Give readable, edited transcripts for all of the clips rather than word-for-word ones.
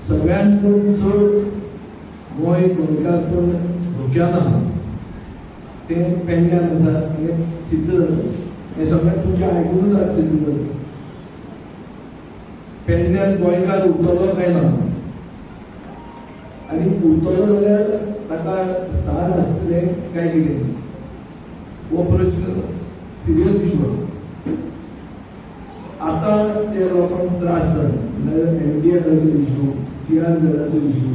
सगळ्यांत चड गोंय गोंयकारपण धोक्यान आहा तें पेडण्यान आसा हें सिद्ध जाता. हें सगळें तुमचें आयकुनूच आज सिद्ध जाता. पेडण्यान गोंयकार उरतलो काय ना, आनी उरतलो जाल्यार ताका स्थान आसतलें काय कितें, हो प्रश्न सिरियस इशू. आतां जे लोकांक त्रास जाता म्हणल्यार एमडीआराचो इशू, सीआर झेडाचो इशू,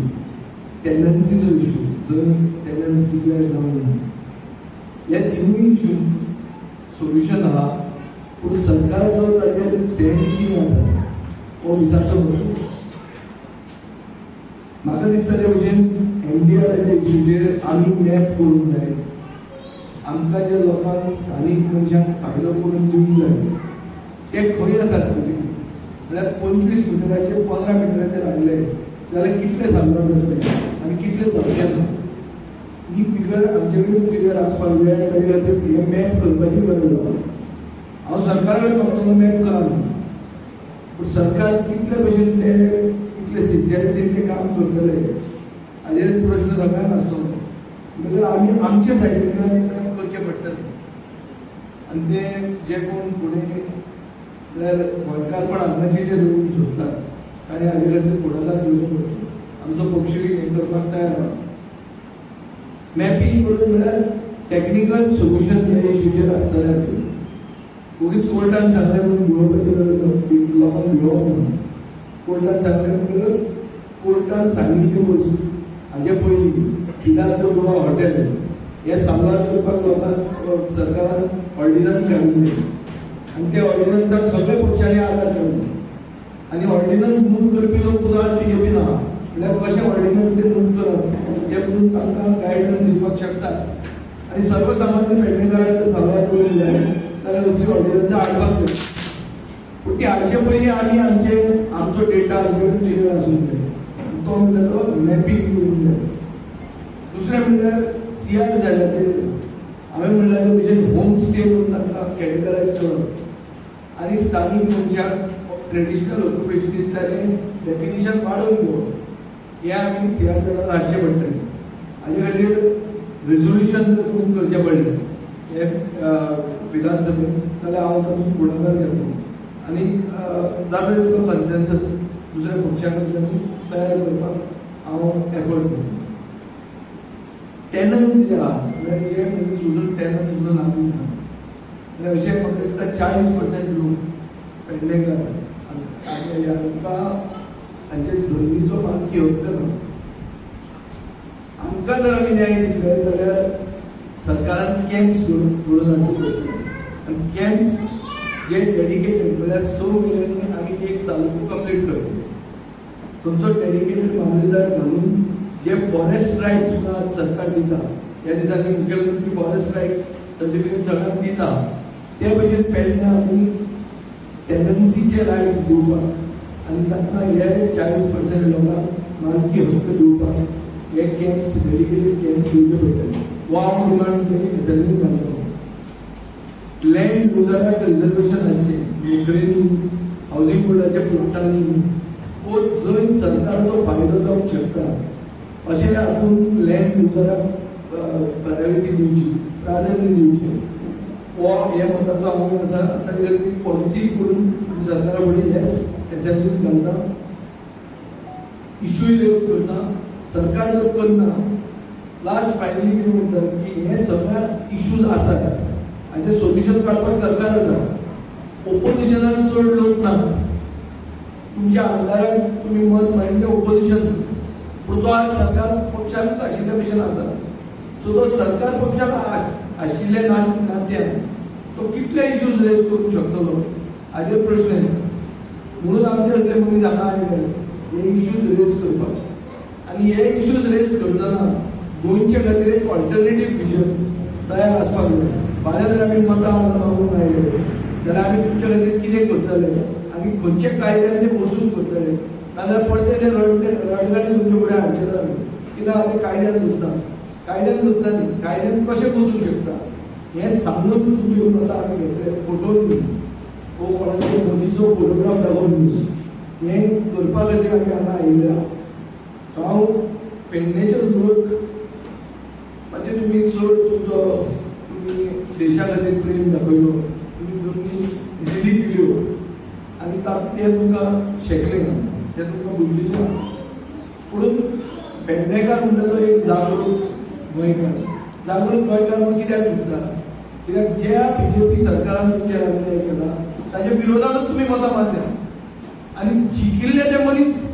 टेनन्सीचो इशू, जंय टेनन्स डिक्लेअर जावंक ना, ह्या तिनूय इशू सोल्युशन आहा. पूण सरकाराचो ताजेर स्टँड कितें आसा हो विचारचो पडटलो. म्हाका दिसता ते भशेन एमडीआराच्या इशूचेर आमी मॅप करूंक जाय, आमकां जे लोकांक स्थानीक मनशांक फायदो करून दिवंक जाय ते खंय आसात बेसिकली. म्हळ्यार 25 मिटराचेर 15 मिटराचेर हाडले जाल्यार कितले साल्वार जातले आनी कितले जावचे ना, ही फिगर आमचे कडेन क्लियर आसपाक जाय. आनी ताजे खातीर हें मॅप करपाची गरज आसा. हांव सरकारा कडेन मागतलो मॅप करा म्हणून, पूण सरकार कितले भशेन ते कितले सिन्सियरिटीन ते काम करतले हाजेर प्रश्न सगळ्यांक आसतलो. म्हणटकर आमी आमच्या सायडींतल्यान मॅप करचें पडटलें. आनी ते जे कोण फुडें म्हळ्यार गोंयकारपण हांगाची जे दवरूंक सोदतात ताणें हाजे खातीर फुडाकार घेवचो पडटलो. आमचो पक्षूय हें करपाक तयार आसा. मॅपींग करून म्हळ्यार टॅक्निकल सोल्युशन ह्या इशूचेर आसतलें. वगीच कोर्टान सांगलें म्हणून भिवोवपाची गरज ना, लोकांक भिवोवप म्हणून. कोर्टान सांगलें म्हणटकर कोर्टान सांगिल्ली वस्त हाजे पयलीं सिद्धार्थ गोवा हॉटेल हें साल्वार करपाक लोकांक सरकारान ऑर्डिनन्स काडिल्लें आनी त्या ऑर्डिनन्साक सगळ्या पक्षांनी आदार केल्लो. आनी ऑर्डिनन्स मूव करपी लोक सुद्दां आज बीजेपी ना, म्हळ्यार कशें ऑर्डिनन्स ते मूव करप हें म्हणून तांकां गायडन्स दिवपाक शकतात. आनी सर्वसामान्य पेडणेकारांक जर साल्वार करूंक जाय जाल्यार असली ऑर्डिनन्सां हाडपाक जाय. पूण ती हाडचे पयलीं आमी आमचे आमचो डेटा आमचे कडेन क्लियर आसूंक जाय. तो म्हणटा तो मॅपींग करूंक जाय. दुसरें म्हणल्यार सीआर झेडाचेर हांवें म्हणल्यार ते भशेन होम स्टे म्हणून तांकां कॅटेगरायज करप आनी स्थानीक मनशाक ट्रेडिशनल ऑक्युपेशनिस्टाचें डेफिनेशन वाडोवन दिवप हें आमी सीआर झेडान हाडचें पडटलें. हाजे खातीर रेजोल्युशन जर मूव करचें पडलें हे विधानसभेत जाल्यार हांव तातूंत फुडाकार घेतलो आनी जाता तितलो कन्सेन्सस दुसऱ्या पक्षां कडल्यान तयार करपाक हांव एफर्ट घेतलो. टेनन्स जे आहा म्हळ्यार जे मनीस अजून टेनन्स म्हणून हाडूंक ना, म्हळ्यार अशें म्हाका दिसता 40% लोक पेडणेकार आनी हांकां हांचे जमनीचो मालकी हक्क ना. आमकां जर आमी न्याय दितले जाल्यार सरकारान कॅम्प्स घडोवन हाडचे पडटले. आनी कॅम्प्स जे डेडिकेटेड म्हळ्यार 6 म्हयन्यांनी आमी एक तालुको कंप्लीट करतले. थंयचो डेडिकेटेड मामलेदार घालून जे फॉरेस्ट रायट्स सुद्दां आज सरकार दिता, ह्या दिसांनी मुख्यमंत्री फॉरेस्ट रायट्स सर्टिफिकेट सगळ्यांक दिता, ते भशेन पेडण्यां आमी टेनन्सीचे रायट्स दिवपाक आनी तांकां हे 40% लोकांक मालकी हक्क दिवपाक हे कॅम्प्स डेडिकेटेड कॅम्प्स दिवचे पडटले. हो हांव डिमांड एसेंब्लीन घालतलो. लँड लुजराक रिजर्वेशन आसचें नोकरेंनी, हावजींग बोर्डाच्या प्लॉटांनी, वो जंय सरकाराचो फायदो जावंक शकता अशें हातूंत लँड लुजराक प्रायोरिटी दिवची, प्राधान्य दिवचें, हो ह्या मताचो हांव आसा. ताजे खातीर पॉलिसी करून सरकारा फुडें हेच एसेंब्लीन घालता, इशूय रेज करता. सरकार जर करना लास्ट फायनली कितें म्हणटा की हे सगळे इशूज आसात हाचें सोल्युशन काडपाक सरकार आसा. ओपोजिशनान चड लोक ना, तुमच्या आमदाराक तुमी मत मारिल्लें ओपोजिशन, पूण तो आज सरकार पक्षानूच आशिल्ल्या भशेन आसा. सो तो सरकार पक्षान आशिल्ल्या नात्यान तो कितले इशूज रेज करूंक शकतलो हाजेर प्रश्न येता. म्हणून आमचे असले मनीस हांगा आयले हे इशूज रेज करपाक. आनी हे इशूज रेज करतना गोंयच्या खातीर एक ऑल्टरनेटीव विजन तयार आसपाक जाय. फाल्यां जर आमी मतां मागूंक आयले जाल्यार आमी तुमच्या खातीर कितें करतले आनी खंयच्या कायद्यान ते बसून करतले, नाजाल्यार परते ते रडगाणे तुमचे फुडें हाडचे ना आमी कित्याक ते कायद्यान बसता, कायद्यान बसता न्ही, कायद्यान कशें बसूंक शकता हें सांगून तुमच्यो मतां आमी घेतले, फोटो न्ही, वो कोणाचो मोदीचो फोटोग्राफ दाखोवन न्ही, हें करपा खातीर आमी हांगा आयिल्ले आहा. सो हांव पेडणेचे लोक म्हणजे तुमी चड तुमचो तुमी देशा खातीर प्रेम दाखयलो, तुमी जमनी इजिली दिल्यो आनी तें तुमकां शेकलें ना, तें तुमकां बुजलें ना. पुणून पेडणेकार म्हणटा तो एक जागृत गोंयकार. जागृत गोंयकार म्हणून कित्याक दिसता? कित्याक ज्या बीजेपी सरकारान तुमच्या अन्याय केला ताच्या विरोधातूच तुमी मतां मारल्या आनी जिखिल्ले ते मनीस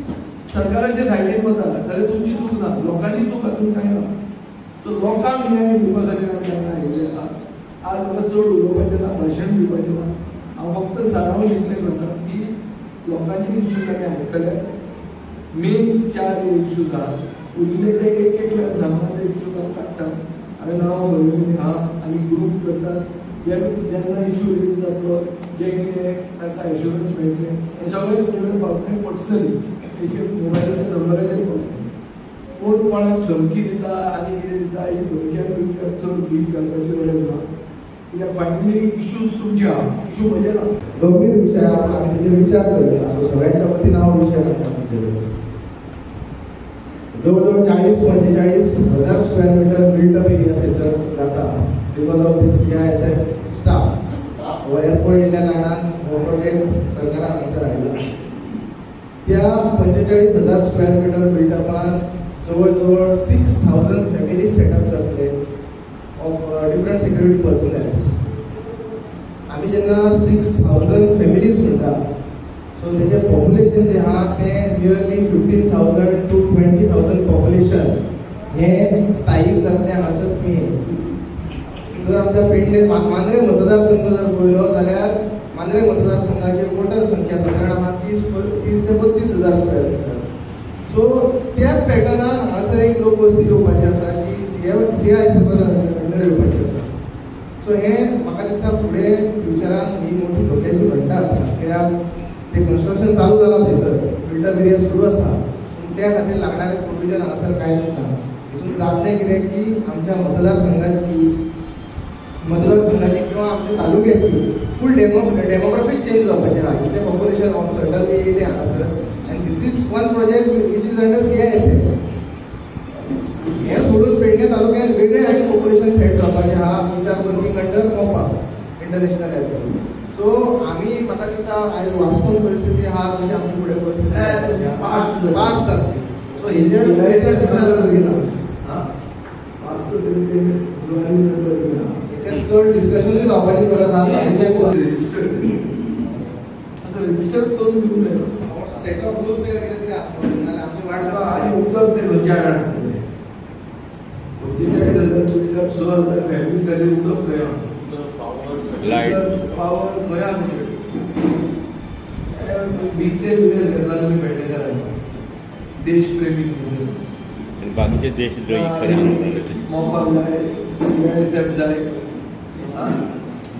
सरकाराच्या सायडीन वता जाल्यार तुमची चूक ना, लोकांची चूक हातूंत कांय ना. सो लोकांक न्याय दिवपा खातीर आमी हांगा आयिल्ले आसा. आज म्हाका चड उलोवपाचें ना, भाशण दिवपाचें ना. हांव फक्त सारांश इतलें करता की लोकांचे इश्यूज आमी आयकले. मेन 4 इश्यूज आहा, उरिल्ले ते एक एकल्यान सांगला ते इश्यूज हांव काडटा. हांवें नांवां बरयलेलीं आहा आनी ग्रूप करतात. जे जेन्ना इश्यू रेज जातलो जे कितें ताका एश्युरन्स मेळटलें हें सगळें तुमचे कडेन पावतलें. पर्सनली एक एक मोबायलाच्या नंबराचेर पावतलें. कोण कोणाक धमकी दिता आनी कितें दिता ही धमक्याक बिमक्याक चड भीक घालपाची गरज ना, कित्याक फायनली इश्यूज तुमचे आहा, इश्यू म्हजे ना. गंभीर विशय आहा, आमी तेजेर विचार करूया. सो सगळ्यांच्या वतीन हांव विशय काडटा. जवळ जवळ 40-45 हजार square metre built up area थंयसर जाता because of this CISF staff. हो एअरपोर्ट येयल्ल्या कारणान हो प्रोजेक्ट सरकारान हांगासर हाडला. त्या 45,000 स्क्वेअर मिटर बिल्टअपान जवळ जवळ 6,000 फॅमिलीज सेटअप जातले ऑफ डिफरंट सिक्युरिटी पर्सनल्स. आमी जेन्ना 6,000 फॅमिलीज म्हणटा सो तेजें पॉप्युलेशन जें आहा तें नियरली 15,000 to 20,000 population हें स्थायीक जातलें हांगासर तुमी. जर आमच्या पेडणे मांद्रे मतदारसंघ जर पळयलो जाल्यार मांद्रे मतदारसंघाची वोटर संख्या सादारण आहा 30 ते 32 हजार स्क्वेअर मिटर. सो त्याच पॅटर्नान हांगासर एक लोक वस्ती येवपाची आसा जी CISF under येवपाची आसा. सो हें म्हाका दिसता फुडें फ्युचरान ही मोठी धोक्याची घटना आसा, कित्याक ते कन्स्ट्रक्शन चालू जालां थंयसर, बिल्टअप एरिया सुरू आसा, पूण त्या खातीर लागणारें प्रोविजन हांगासर कांयच ना. हितून जातलें कितें की आमच्या मतदारसंघाची किंवा आमच्या तालुक्याची फूल डेमोग्राफी चेंज जावपाची आहा. इतलें पॉप्युलेशन ऑफ सर्टनली येयलें हांगासर आनी this is one project which is under CISF. हें सोडून पेडणे तालुक्यात वेगळें आनी पॉप्युलेशन सेट जावपाचें आहा which are working under Mopa international airport. So आमी म्हाका दिसता आयज वास्कोन परिस्थिती आहा तशी आमची फुडें परिस्थिती पास जातली. सो हेजेर विचार करूया. चड डिस्कशनूय जावपाची गरज आहा. रजिस्टर करून दिवंक जाय. सेट ऑफ रुल्स ताका कितें तरी आसपाक जाय, नाजाल्यार आमची वाट लागता. आनी उदक तें खंयच्या हाडटलें? 45,000 बिल्डअप 6,000 फॅमिली खातीर उदक खंय आहा? लायट पावर खंय आहा? भिकते दुयेंस घेतला तुमी पेडणेकारांनी, देशप्रेमी तुमचे बाकीचे देशद्रोही खरें मोपा जाय, CISF जाय.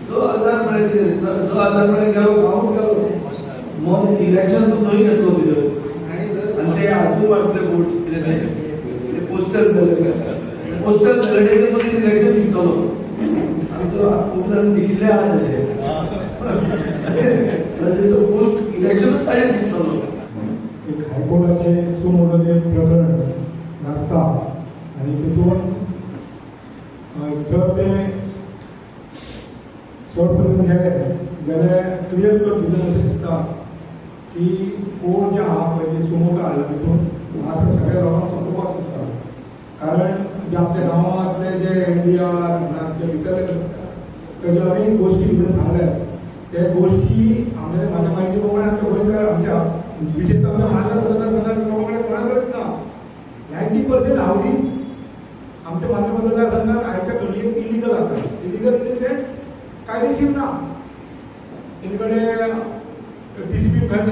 6,000 म्हळ्यार कितें? 6,000 म्हळ्यार गेलो गांवूच गेलो. मन इलेक्शन तो थंय घेतलो भितर आनी ते हातून वांटले वोट कितें तें पोस्टल बॅलेट. पोस्टल बॅलेटीचेर मनीस इलेक्शन जिखतलो. आमचो खूब जाण दिल्ले आहा तशें तशें तो फूल इलेक्शनूच ताजेर जिखतलो. एक हायकोर्टाचें सुमोटो जें प्रकरण नासता आनी तितून जर तें चड पर्यंत गेलें जाल्यार क्लियर कट भितर अशें दिसता की कोण जें आहा पळय तें सुमोटो हाडला तितून हांगासर सगळ्या लोकांक सोंपोवपाक सोदता. कारण जे आमच्या गांवांतले जे NDR आमच्या भितर तेज्यो अनेक गोश्टी भितर सांगल्यात त्या गोश्टी आमच्या म्हाज्या म्हायती प्रमाणे आमच्या गोंयकार आमच्या विशेष आमच्या मांद्रे मतदारसंघात लोकां कडेन कोणा कडेच ना. 90% हावजीस आमच्या मांद्रे मतदारसंघात आयच्या घडयेक इलिगल आसा. इलिगल इन the sense कायदेशीर ना. तेजे कडेन TCP खंय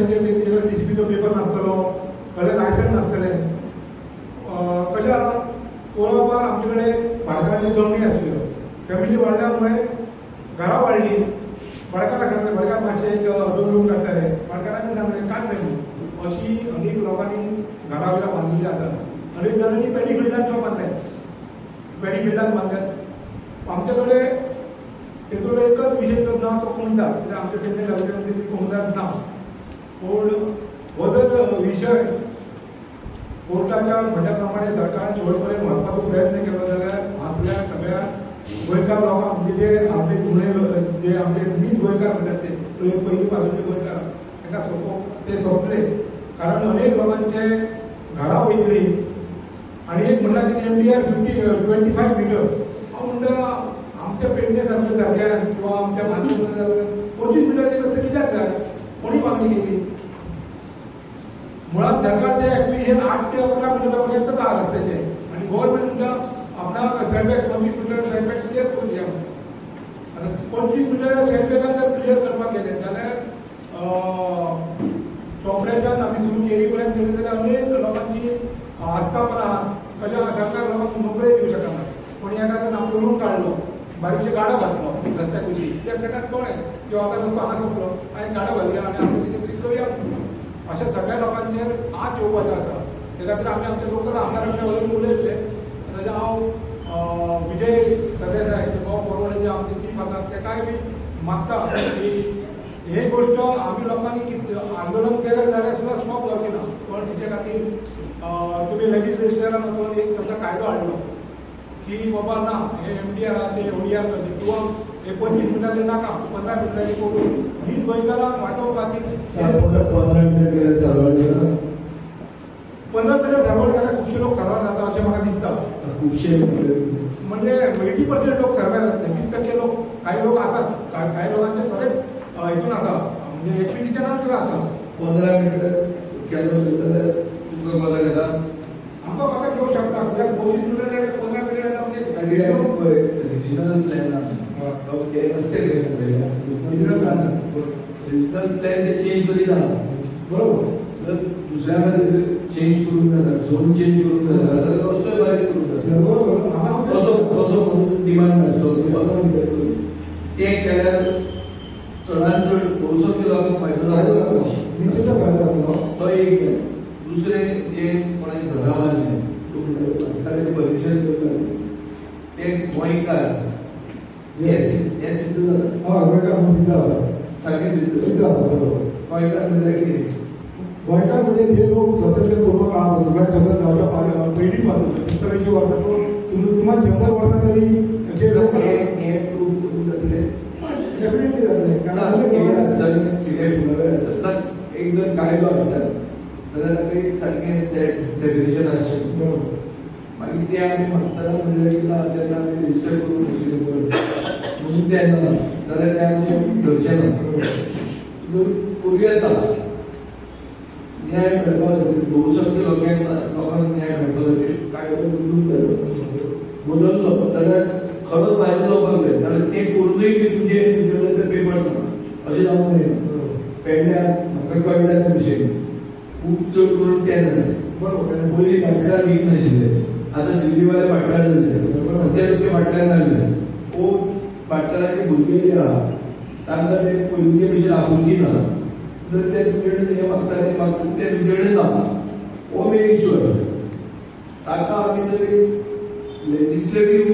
TCPचो पेपर नासतलो, कडेन लायसन्स नासतलें. कशें जालां पळोवपाक आमचे कडेन भाटकारांची जमनी आशिल्ल्यो, फॅमिली वाडल्या मुळे घरां वाडली, भाटकाराक सांगलें भाटकार मातशें एक 2 रूम काडटले, भाटकारांनी सांगलें काडलें न्हू. अशी अनेक लोकांनी घरां बिरां बांदिल्लीं आसात. अनेक जाणांनी पेडी फिल्डान शॉप बांदले, पेडी फिल्डान बांदल्यात. आमचे कडेन तेतूंतलो एकच विशय जर ना तो कोमदार, कित्याक आमच्या पेडणे तालुक्यांत कोमदार ना. पूण हो जर विशय कोर्टाच्या म्हणण्या प्रमाणे सरकारान शेवट पर्यंत व्हरपाचो प्रयत्न केलो जाल्यार हांसल्या सगळ्या गोंयकार लोकांक म्हणजे जे आपले जुने जे आमचे नीज गोंयकार म्हणटात ते पयलीं पासूनचे गोंयकार तांकां ते सोंपले. कारण अनेक लोकांचे घरां वयतली आनी एक म्हणटा की MDR 25 meters. हांव म्हणटा आमच्या पेडणे सारक्या जाग्यार किंवा आमच्या मानकुराद सारक्या 25 मिटरचे रस्ते कित्याक जाय? कोणी मागणी केली? मुळात सरकारचे ऍप्लिकेशन 8 ते 11 मिटरा पर्यंत आहा रस्त्याचे आनी गव्हर्मेंट म्हणटा आपणाक सेटबॅक 25 मिटर सेटबॅक क्लियर करून दिया. आतां 25 मिटर सेटबॅकान जर क्लियर करपाक गेले जाल्यार चोपड्याच्यान आमी सुरू केरी पर्यंत गेले जाल्यार अनेक लोकांची आस्थापना आहा कशा सरकार लोकांक नोकरी दिवं शकना. कोणी एका आपलो रूम काडलो, बारीकशे गाडो घातलो रस्त्या कुशी, कित्याक ताका कळ्ळें की आतां रस्तो हांगा सोंपलो आनी गाडो घालया आनी आमी कितें तरी करुया. अशा सगळ्या लोकांचेर आज येवपाचें आसा. ते खातीर आमी आमच्या लोकल आमदारा कडेन उलयतले. ताजें हांव विजय सरदेसाय गोवा फॉरवर्ड जे आमचे चीफ आसात तेकाय बी मागता की हे गोश्ट आमी लोकांनी आंदोलन केलें जाल्यार सुद्दां स्टॉप जावची ना. पण तेच्या खातीर तुमी लेजिस्लेचरान वचून एक समजा कायदो हाडलो की बाबा ना हे MDR आहा ते ODR करचे किंवा हे 25 मिटराचे नाका 15 मिटराचे करून हीच गोंयकारांक वाटोवपा खातीर 15 मिटर केल्यार 15 मिटर सारवाड केल्यार खुबशे लोक सारवाड जाता अशें म्हाका दिसता. खुबशे म्हणजे 80% लोक सर्वे जातले, 20% लोक काही लोक आसात, काही लोकांचे खरेंच हितून आसा म्हणजे एक्विजिशनान सुद्दां आसा. 15 मिटर केलो जाल्यार तुमकां कोता घेता? आमकां कोता घेवंक शकता कित्याक 25 मिटर जाल्यार 15 मिटर जाता म्हणजे रिजनल प्लॅन ते रस्ते रिजनल प्लॅन ते चेंज करी ना. बरोबर. जर दुसऱ्या खातीर चेंज करूंक जाता, झोन चेंज करूंक जाता जाल्यार रस्तोय बारीक करूंक जाता. बरोबर. तसो तसो डिमांड आसतो 15 मिटर करून ते केल्यार चडान चड बहुसंख्य लोकांक फायदो जातलो, निश्चितच फायदो जातलो. तो एक जाय. दुसरें जे कोणाचें घरां बांदलें तूं म्हणटा ताणें परमिशन घेवपाक ते गोंयकार हें सिद्ध जाता. हय, गोंयकार म्हणून सिद्ध आसा, सारकें सिद्ध सिद्ध आसा. बरोबर. गोंयकार म्हणल्यार कितें? गोंयकार म्हणजे जे लोक स्वतंत्र पूर्व काळापासून गोंय स्वतंत्र जावच्या पयलीं पासून 70-80 वर्सां किमान 100 वर्सां तरी जे लोक हे प्रूफ करून जातले डेफिनेटली जातले. कारण कितें फुडावे आसतात एक जर कायदो हाडटात जाल्यार ताका एक सारकें सेट डेफिनेशन आसचें. बरोबर. मागीर ते आमी मागतना म्हणल्यार की ना तेन्ना आमी रजिस्टर करूंक नाशिल्लें म्हणून तें ना जाल्यार तें आमचें धरचें ना. करूं येता न्याय मेळपा खातीर बहुसंख्य लोकांक न्याय मेळपा खातीर कायदो बदलूंक जाय. बदललो जाल्यार खरोच फायदो जावपाक जाय. जाल्यार तें करुनूय बी तुमचे तुमचे पेपर ना अशें जावंक जायना. पेडण्याक म्हाका कळटा ते भशेन खूब चड करून तें जालें. बरोबर. पयलीं भाटकार वीक नाशिल्ले, आतां दिल्लीवाले भाटकार जाल्ले, ते लोक भाटकार जाल्ले. वो भाटकाराचे भुरगे जे आहा तांकां ते पयलींचे भशेन आपुलकी ना, तर ते तुमचे कडेन हें मागता तें मागता ते तुमचे कडेन ना. हो मेन इशू आसा. ताका आमी जर लेजिस्लेटीव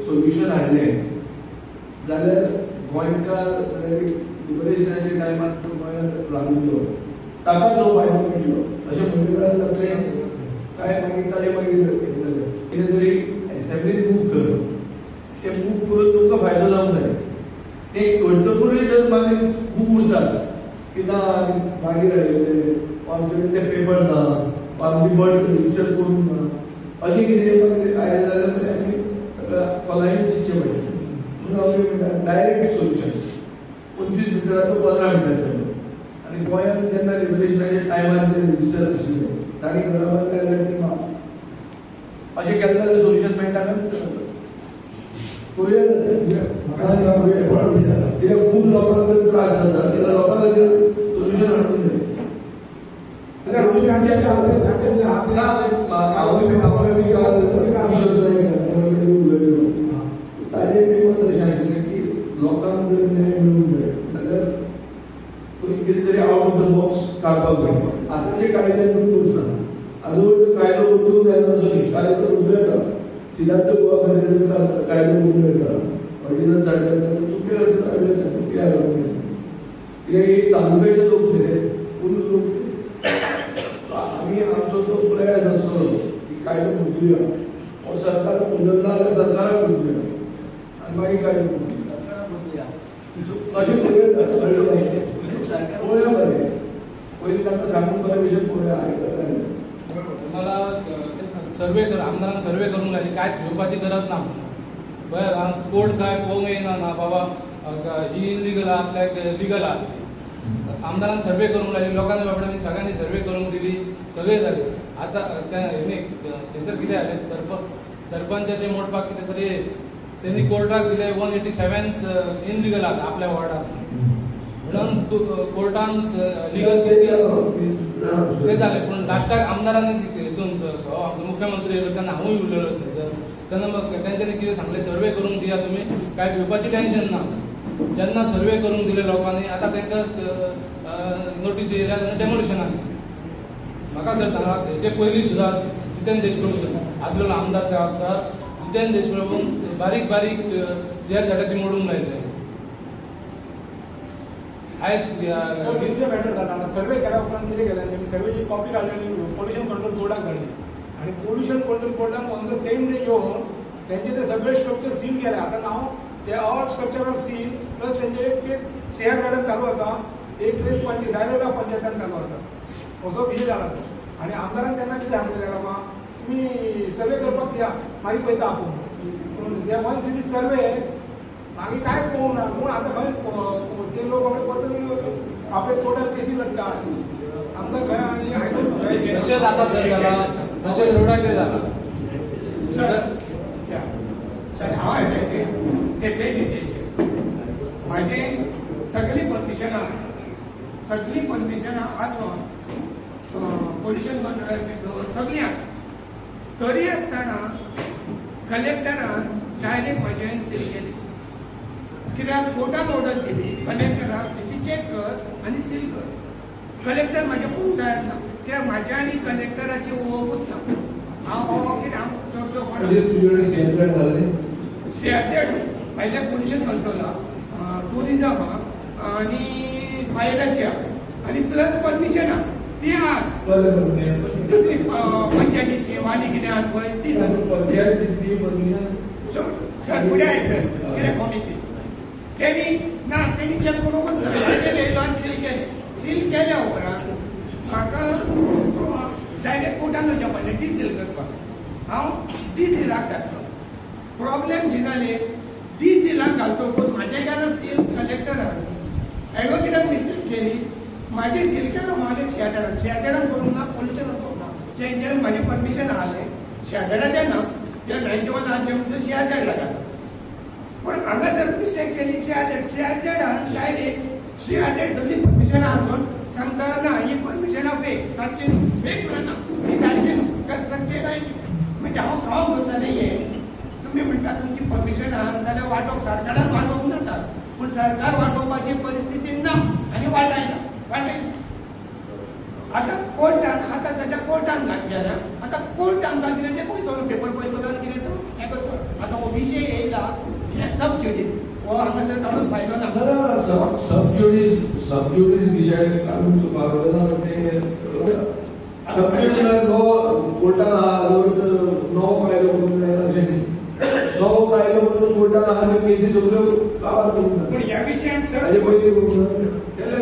सोल्युशन हाडलें जाल्यार गोंयकार लिबरेशनाच्या टायमार गोंयांत राविल्लो ताका जो फायदो मेळटलो अशें म्हणलें जाल्यार जातलें काय मागीर ताजे मागीर जालें कितें तरी एसेंब्लीन मूव कर, ते मूव करून तुमकां फायदो जावंक जाय. ते करतकूय जर मागीर खूब उरतात की ना आमी मागीर हाडिल्ले आमचे कडेन ते पेपर ना, आमची बर्थ रजिस्टर करूंक ना, अशें कितें मागीर आयलें जाल्यार मागीर आमी ताका खोलायेन चिंतचें पडटलें. म्हणून हांव कितें म्हणटा डायरेक्ट सोल्युशन 25 मिटराचो 15 मिटर केलो आनी गोंयांत जेन्ना लिबरेशनाच्या टायमार जे रजिस्टर आशिल्ले तांणी घरां बांदलें जाल्यार ते माफ अशें केलें जाल्यार सोल्युशन मेळटा काय करुया जाता. कित्याक खूब लोकांक जर त्रास जाता जाल्यार लोकां खातीर सोल्युशन हाडूंक जाय. उलयलो ताजें बी मत अशें आशिल्लें की लोकांक जर न्याय मेळूंक जाय जाल्यार कितें तरी आवट ऑफ the box काडपाक जाय. आतांचे कायद्यान दोश ना, आजून कायदो बदलूंक जायना असो न्ही, कायदो बदलूं येता. सिद्धार्थ गोवा खातीर कायदो बदलूं येता, ऑर्डिनन्स हाडले चुकी हाडूं येता, चुकी हाडूंक जायना. कित्याक एक तालुक्याचे लोक न्ही रे, फूल लोक. आमी आमचो तो प्रयास आसतलो. कायदो बदलुया हो सरकार बदलना जाल्यार सरकाराक बदलुया आनी मागीर कायदो बदलुया. तशें पळोवया बरें, पयलीं तांकां सांगून बरें भशेन पळोवया आयकता. मला सर्वे कर आमदारान सर्वे करूंक लायली, कांयच घेवपाची गरज ना. पळय कोर्ट काय पळोवंक येयना ना बाबा ही इलिगल आहा लिगल आहा. आमदारान सर्वे करूंक लायली, लोकांनी बाबड्यांनी सगळ्यांनी सर्वे करूंक दिली, सगळे जाले. आतां थंयसर कितें जालें, सरपंचाचे मोडपाक कितें तरी तेणी कोर्टाक दिले 187 इनलिगल आहा आपल्या वॉर्डान म्हणून कोर्टान लिगल ते जालें. पूण लास्टाक आमदारान हितून आमचो मुख्यमंत्री येयलो तेन्ना हांवूय उलयलो थंयसर, तेन्ना तेंच्यांनी कितें सांगलें सर्वे करूंक दिया तुमी, कांय भिवपाची टेन्शन ना. जेन्ना सर्वे करूंक दिले लोकांनी, आतां तांकां नोटीस येयल्या तेन्ना डेमोलिशनाक. म्हाका सर सांगा, हेचे पयलीं सुद्दां जितेंद्र देशप्रभू आजलो आमदार त्या वखतार जितेंद्र देशप्रभून बारीक बारीक सियार झाडाची मोडूंक लायले. आयज कितें मॅटर जाता, सर्वे केल्या उपरांत कितें केलें तेणी सर्वेची कॉपी काडली आनी पोल्युशन कंट्रोल बोर्डाक धाडली आनी पोल्युशन कंट्रोल बोर्डान ऑन the same day येवन तेंचे ते सगळे स्ट्रक्चर सील केले. आतां नाव ते all structure are seal plus तेंचे एक केस सियार गार्डन चालू आसा, एक केस डायरेक्ट पंचायतान चालू आसा, असो विशय जाला. आनी आमदारान तेन्ना कितें सांगलें बाबा तुमी सर्वे करपाक दिया मागीर पळयता आपूण, पूण वन सिटी सर्वे मागीर कांय पळोवंक ना. पूण आतां खंय ते लोक पर्सनली वता आपले टोटल केसी लडटा आमदार खंय आनी आयकून तशेंच आतां सर जाला, तशेंच रोडाचेर जाला. सर हांव एफेक्टेड ते सेम म्हाजें सगळीं परमिशनां, सगळीं परमिशनां आसून पोल्युशन कंट्रोलाची सगळीं आसा, तरी आसतना कलेक्टरान डायरेक्ट म्हाजें सील केली. कित्याक कोर्टान ऑर्डर दिली कलेक्टराक ती चॅक कर आनी सील कर. कलेक्टर म्हाजें पळोवंक तयार ना, कित्याक म्हाज्या आनी कलेक्टराची वळखूच ना. हांव हो कितें हांव चडसो सीआरझेड पयलें पोल्युशन कंट्रोल आहा, टुरिजम आहा आनी फायराची आहा आनी प्लस परमिशन आहा ती आहा दुसरी पंचायतीची आनी कितें आहा पळय ती पंचायत दितली परमिशन. सर फुडें आयज सर कितें कॉमिटी तेणी ना तेणी चॅक करूंकच ना, येयलो आनी सील केलें. सील केल्या उपरांत म्हाका डायरेक्ट कोर्टान वचचें पडलें डी सील करपाक. हांव डी सिलाक घातलो. प्रॉब्लेम कितें जालें, डी सिलाक घालतकूच म्हाजें केलां सील कलेक्टरान, एडवोकेटान मिस्टेक केली, म्हाजें सील केलो म्हाजें सियाचेडान, सियाचेडान करूंक ना, पोल्युशन करूंक ना, तेंच्यान म्हाजें परमिशन आहलें सियाचेडाचें ना, ते 91 आसलें म्हणटकीर सियाचेडला घातलो. पूण हांगासर मिस्टेक केली, सियाचेड सियाचेडान डायरेक्ट सियाचेड सगळीं परमिशनां आसून सांगता ना ही परमिशनां फेक, सारकी न्हू, फेक म्हणना ही सारकी न्हू, कशें सारकें काय म्हणजे हांव सांगूंक सोदतालें हें तुमी म्हणटा तुमची परमिशन आहा जाल्यार वांटोवंक सरकारान वांटोवंक जाता, पूण सरकार वांटोवपाची परिस्थिती ना आनी वाटायना वाटायना. आतां कोर्टान आतां सद्या कोर्टान गेल्या, आतां कोर्ट आमकां कितें तें पळयतलो, पेपर पळयतलो आनी कितें तो हें करतलो. आतां हो विशय येयला हे सब ज्युडीस हो हांगासर काडून फायदो ना. सब ज्युडीस, सब ज्युडीस विशय काडून तुका ते सब ज्युडीस नवो कोर्टान आहा, नवो कायदो करूंक जायना अशें न्ही, नवो कायदो करून कोर्टान आहा त्यो केसी सगळ्यो काबार करूंक जाता. पूण ह्या विशयान सर हाजे पयलीं करूंक केलें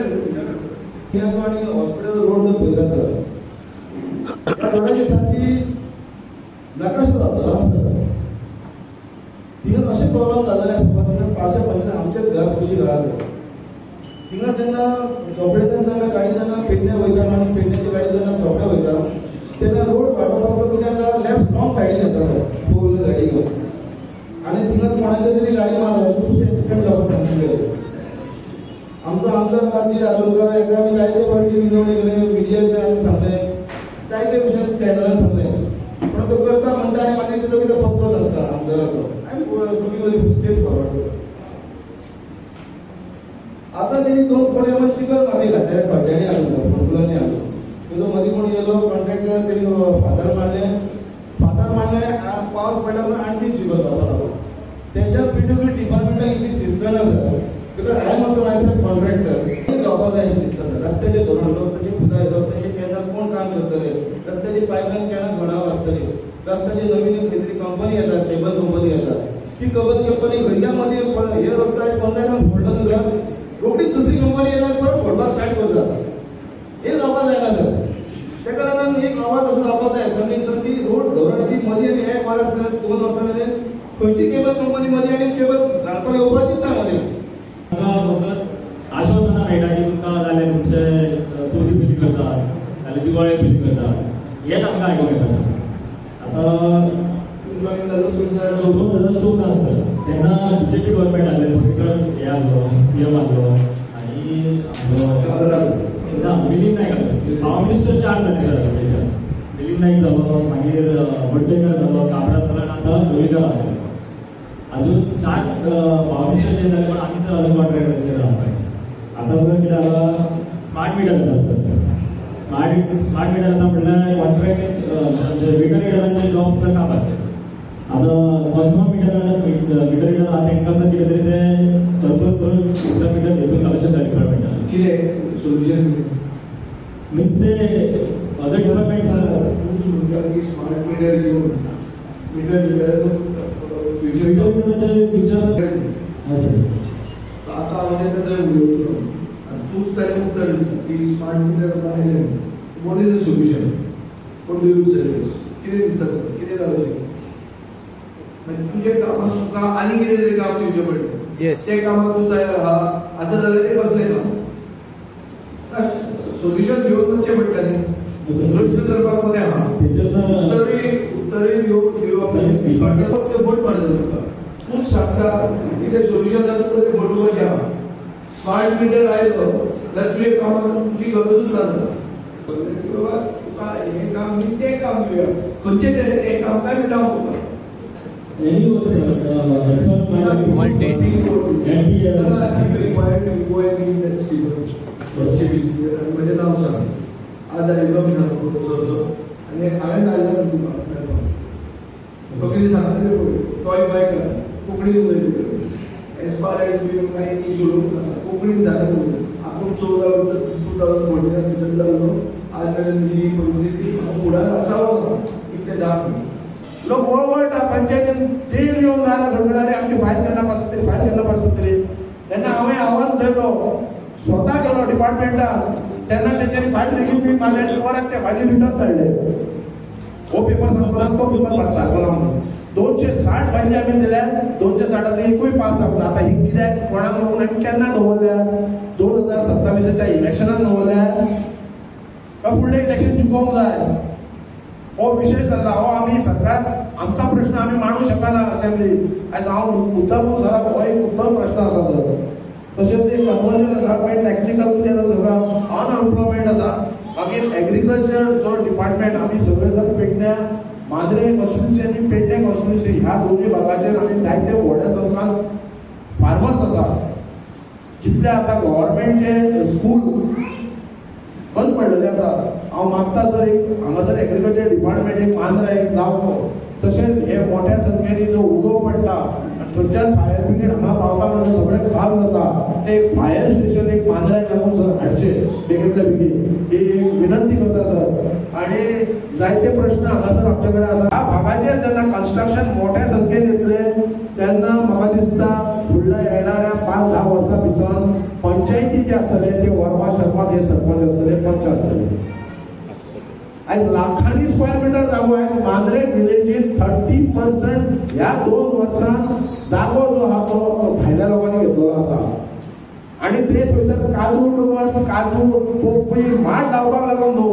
आनी हॉस्पिटल रोड जर पळयता सर, त्या रोडाची सारकी नकाशो जातलो सर. थिंगा अशें प्रॉब्लम जालें आसता, थिंगा पावसा पडलें आमच्या घर कुशी घर आसा, थिंगा जेन्ना चोपडेच्यान जेन्ना गाडी जेन्ना पेडणे वयता आनी पेडण्याची गाडी जेन्ना चोपडे वयता तेन्ना रोड वाटोवपाचो कित्याक लेफ्ट रॉंग सायडीन येता सर, फोर व्हिलर गाडी घेवन, आनी थिंगा कोणाच्या तरी गाडी मारता अशें खुबशे एक्सिडंट जावपाक चान्सीस. आमचो आमदार खातीर आरोलकर हेका आमी जायते फावटी विनवणी केली, मिडियाचेर आमी सांगलें, जायते विशयान चॅनलान सांगलें, पूण तो करता म्हणटा आनी मागीर तेजो कितें पत्तो नासता आमदाराचो. I am looking very straight forward sir. आतां तेणी 2 कोडे चिकल माती घातल्या खड्ड्यांनी हाडून सर, फोंडकुलांनी हाडून तेजो मदीं कोण गेलो कॉन्ट्रॅक्टर, तेणी फातर मारले, फातर मारले, पावस पडला म्हणून आणखी चिकल जावपाक लागलो. तेच्या पीडब्ल्यू डिपार्टमेंटाक इतली शिस्त ना sir, because I am also myself contractor. जावपाक जाय अशें दिसता सर. रस्त्याचें धोरण, रस्त्याची खुदाय, रस्त्याचे केन्ना कोण काम करतले, रस्त्याची पायपलायन केन्ना घडोवप आसतली, रस्त्याची नवीन खंय तरी कंपनी येता, केबल कंपनी येता, ती केबल कंपनी खंयच्या मदीं हे रस्तो आयज 15 दिसान फोडलो न्हू सर, रोखडीच दुसरी कंपनी येता परत फोडपाक स्टार्ट करूं जाता. हें जावपाक जायना सर. ताका लागून एक आवाज असो जावपाक जाय एसेंब्लीन सर की रोड गव्हर्मेंटाची मदीं आनी एक वर्स 2 वर्सां मेरेन खंयची केबल कंपनी मदीं आनी केबल घालपाक येवपाचीच ना मदीं. आश्वासनां मेळटा की तुमकां जालें तुमचे चवथी पयलीं करता जाल्यार दिवाळे पयलीं करता, हेंच आमकां आयकूंक येता सर. आतां 2014 सर तेन्ना बीजेपी गव्हर्मेंट आसलें, पर्रीकर हे आसलो, सीएम आसलो आनी ना मिलिंद नायक आसलो. पावर मिनिस्टर 4 जाले सर तेच्या, मिलिंद नायक जालो, मागीर वड्डेकर जालो, काब्राल जालो आनी आतां लोलयेकर आसा. अजून 4 पावर मिनिस्टर चेंज जाले पण आमी सर अजून कॉन्ट्रॅक्टराचेर रावता. आतां सर कितें जालां, स्मार्ट मिटर येता सर. स्मार्ट मिटर येता म्हणल्यार कॉन्ट्रॅक्ट मिटर रिडरांचे जॉब सर काबार. आतां कन्फर्म मिटर रिडर आहा तांकां सर कितें तरी ते सरप्लस करून दुसरें मिटर हेतून घालूं शकता डिपार्टमेंटान. कितें सोल्युशन मिन्स ते अदर डिपार्टमेंट सर तूं की स्मार्ट मिटर घेवन मिटर रिडराचो फ्युचर मिटर रिडराचे फ्युचर सर. हय सर. आतां हांव तेन्ना थंय उलयतलो आनी तूंच ताणें उत्तर दिता की स्मार्ट मिटर आयलें, what is the solution, what do you suggest, कितें दिसता तुका, कितें जावचें म्हणजे तुजें कामाक तुका आनी कितें तरी काम दिवचें पडलें, तें कामाक तूं तयार आहा आसा जाल्यार तें कसलें काम, सोल्युशन घेवन वचचें पडटा न्ही. प्रश्न करपाक बरें आहा, उत्तरूय दिवप तें फट मारता तुका, तूंच सांगता कितें सोल्युशन जाता तुका तें फटोवपाचें आहा. स्मार्ट मिटर आयलो जाल्यार तुजें कामाक तुजी गरजूच लागना बाबा, तुका हें काम न्ही तें काम दिवया, खंयचें तें काम काय म्हणटा हांव तुका. म्हजें नांव सांग, आज आयिल्लो म्हणटा तसो असो आनी हांवें धाडला म्हणून तुका मेळपाक, तो कितें सांगता तें पळय, तोय गोंयकार कोंकणीन उलयता, एज फार एज कांय इशू उलोवंक नाका, कोंकणीन सांगता उलय. आपूण 14 2014 भितर जाल्लो, आज मेरेन ही परिस्थिती फुडार आसा वो ना कितें सांग. लोक वळवळटा पंचायतीन देर येवन दारां खडखडारे आमची फायल केन्ना पास जातली, फायल केन्ना पास जातली. तेन्ना हांवें आवाज उठयलो, स्वता गेलो डिपार्टमेंटान, तेन्ना तेंच्यांनी फायल बेगीन बी मारले आनी परत ते फायली रिटर्न धाडले. हो पेपर सांगता तो पेपर पास जालो ना म्हणून 260 फायली आमी दिल्या, 260 एकूय पास जावंक ना. आतां ही कित्याक कोणाक लागून आमी केन्ना दवरल्या, 2027 इलेक्शनाक दवरल्या काय फुडलें इलेक्शन जिखोवंक जाय, हो विशय जाल्ला. हो आमी सरकार आमकां प्रश्न आमी मांडूंक शकना असेंब्ली. आयज हांव उत्तम सराक हो एक उत्तम प्रश्न आसा सर. तशेंच एक कन्वर्जन आसा, मागीर टॅक्निकल क्लियरन्स आसा, अनएम्प्लॉयमेंट आसा, मागीर एग्रीकल्चर जो डिपार्टमेंट आमी सगळे सर पेडण्या मांद्रे कॉन्स्टिट्युन्सी आनी पेडणे कॉन्स्टिट्युन्सी ह्या दोनूय भागाचेर आमी जायते व्हडल्या संख्यान फार्मर्स आसा. जितले आतां गव्हर्मेंटचे स्कूल बंद पडलेले आसा, हांव मागता सर एक हांगासर एग्रीकल्चर डिपार्टमेंट एक मांद्रा एक जावचो. तशेंच हे मोठ्या संख्येनी जो उजो पडटा आनी थंयच्यान फायर ब्रिगेड हांगा पावता म्हणजे सगळें खाल जाता, ते एक फायर स्टेशन एक मांद्र्याक लागून सर हाडचें बेगींतल्या बेगीन, ही एक विनंती करता सर. आनी जायते प्रश्न हांगासर आमचे कडेन आसा. ह्या भागाचेर जेन्ना कन्स्ट्रक्शन मोठ्या संख्येन येतलें तेन्ना म्हाका दिसता फुडल्या येणाऱ्या 5-10 वर्सां भितर पंचायती जे आसतले ते वर्मा शर्मा हे सरपंच आसतले, पंच आसतले. आयज लाखांनी स्क्वेअर मिटर जागो आयज मांद्रे विलेजीन 30% ह्या 2 वर्सांत जागो जो आहा तो भायल्या लोकांनी घेतलेलो आसा. आनी ते थंयसर काजू डोंगर, काजू पोपय माड लावपाक लागून न्हू,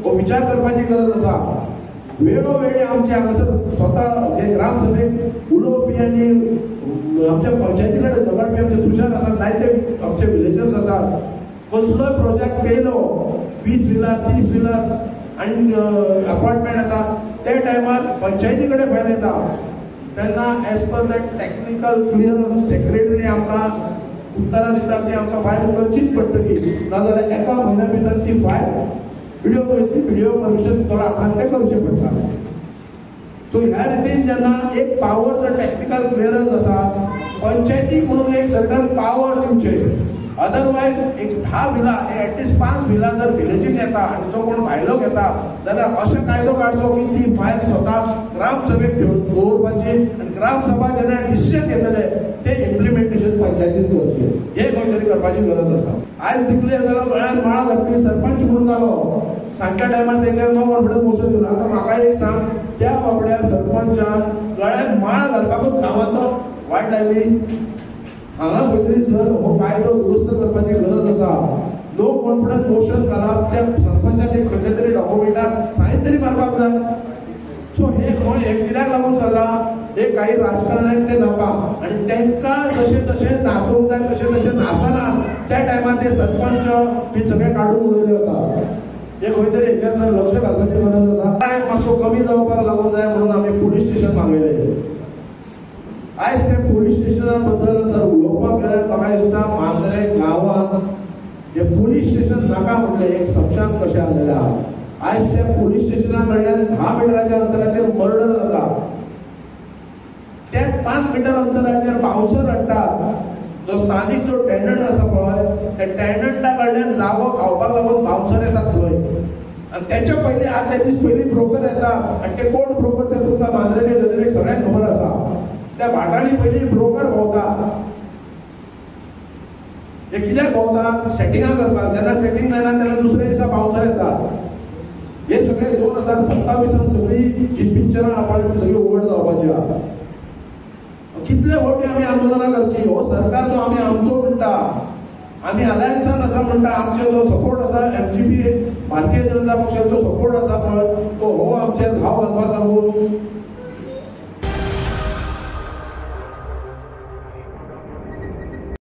हो विचार करपाची गरज आसा. वेळोवेळी आमचे हांगासर स्वता जे ग्रामसभेक उलोवपी आनी आमच्या पंचायती कडेन झगडपी आमचे तुषार आसात, जायते आमचे विलेजर्स आसात. कसलोय प्रोजेक्ट केलो 20 विला 30 विला आनी अपार्टमेंट येता त्या टायमार पंचायती कडेन फायल येता तेन्ना as per that technical clearance secretary आमकां उत्तरां दिता, ती आमकां फायल करचीच पडटली, नाजाल्यार एका म्हयन्या भितर ती फायल विडियो वयतली, विडियो परमिशन दितलो आपणाक तें करचें पडटा. सो ह्या रितीन जेन्ना एक पावर जर टॅक्निकल क्लियरन्स आसा पंचायतीक म्हणून एक सर्टन पावर दिवचे अदरवायज एक 10 व्हिला एटलिस्ट 5 व्हिला जर विलेजीन येता आनी जो कोण भायलो घेता जाल्यार अशें कायदो काडचो की ती फायल स्वता ग्रामसभेक ठेवून दवरपाची आनी ग्रामसभा जेन्ना डिसिजन घेतले ते इम्प्लिमेंटेशन पंचायतीन करचें. हे खंय तरी करपाची गरज आसा. आयज डिक्लेअर जालो गळ्यान माळ घातली सरपंच म्हणून जालो, सांजच्या टायमार तेंकां नो कॉन्फिडन्स मोशन दिलो. आतां म्हाका एक सांग, त्या बाबड्या सरपंचान गळ्यान माळ घालपाकूच गांवाचो वाट लागली. हांगा खंय तरी सर हो कायदो दुरुस्त करपाची गरज आसा. नो कॉन्फिडन्स मोशन घालप त्या सरपंचाचे खंयच्या तरी डॉक्युमेंटाक सायन तरी मारपाक जाय. सो हे खंय हे कित्याक लागून चल्लां, हे काही राजकारण्यांक ते नाका आनी तांकां जशें तशें नाचोवंक जाय तशें तशें नाचना त्या टायमार ते सरपंच बी सगळे काडून उडयले वता. हे खंय तरी हेचेर सर लक्ष घालपाची गरज आसा. क्रायम मातसो कमी जावपाक लागून जाय म्हणून आमी पुलीस स्टेशन मागयलें. आयज त्या पुलीस स्टेशना बद्दल जर उलोवपाक गेल्यार म्हाका दिसता मांद्रे गांवांत हे पुलीस स्टेशन नाका म्हटलें एक समशान कशें आसलेलें आहा. आयज त्या पुलीस स्टेशना कडल्यान 10 मिटराच्या अंतराचेर मर्डर जाता, त्या 5 मिटर अंतराचेर बाउन्सर हाडटात. जो स्थानीक जो टेनंट आसा पळय त्या टेनंटा कडल्यान जागो खावपाक लागून बाउन्सर येतात थंय. आनी तेच्या पयलीं आदल्या दीस पयलीं ब्रोकर येता आनी ते कोण ब्रोकर ते तुमकां मांद्रेचे जनतेक सगळ्यांक खबर आसा. त्या भाटांनी पयलीं ब्रोकर भोंवता. हे कित्याक भोंवता? सेटिंगां करपाक. जेन्ना सेटींग जायना तेन्ना दुसऱ्या दिसा बाउन्सर येता. हे सगळे 2027 सगळी जी पिक्चरां आहा पळय ती सगळी उघड जावपाची आहा. कितले फावटी आमी आंदोलनां करची. हो सरकार जो आमी आमचो म्हणटा, आमी अलायन्सान आसा म्हणटा, आमचो जो सपोर्ट आसा एमजीपी भारतीय जनता पक्षाचो सपोर्ट आसा पळय तो हो आमचेर घाव घालपाक लागून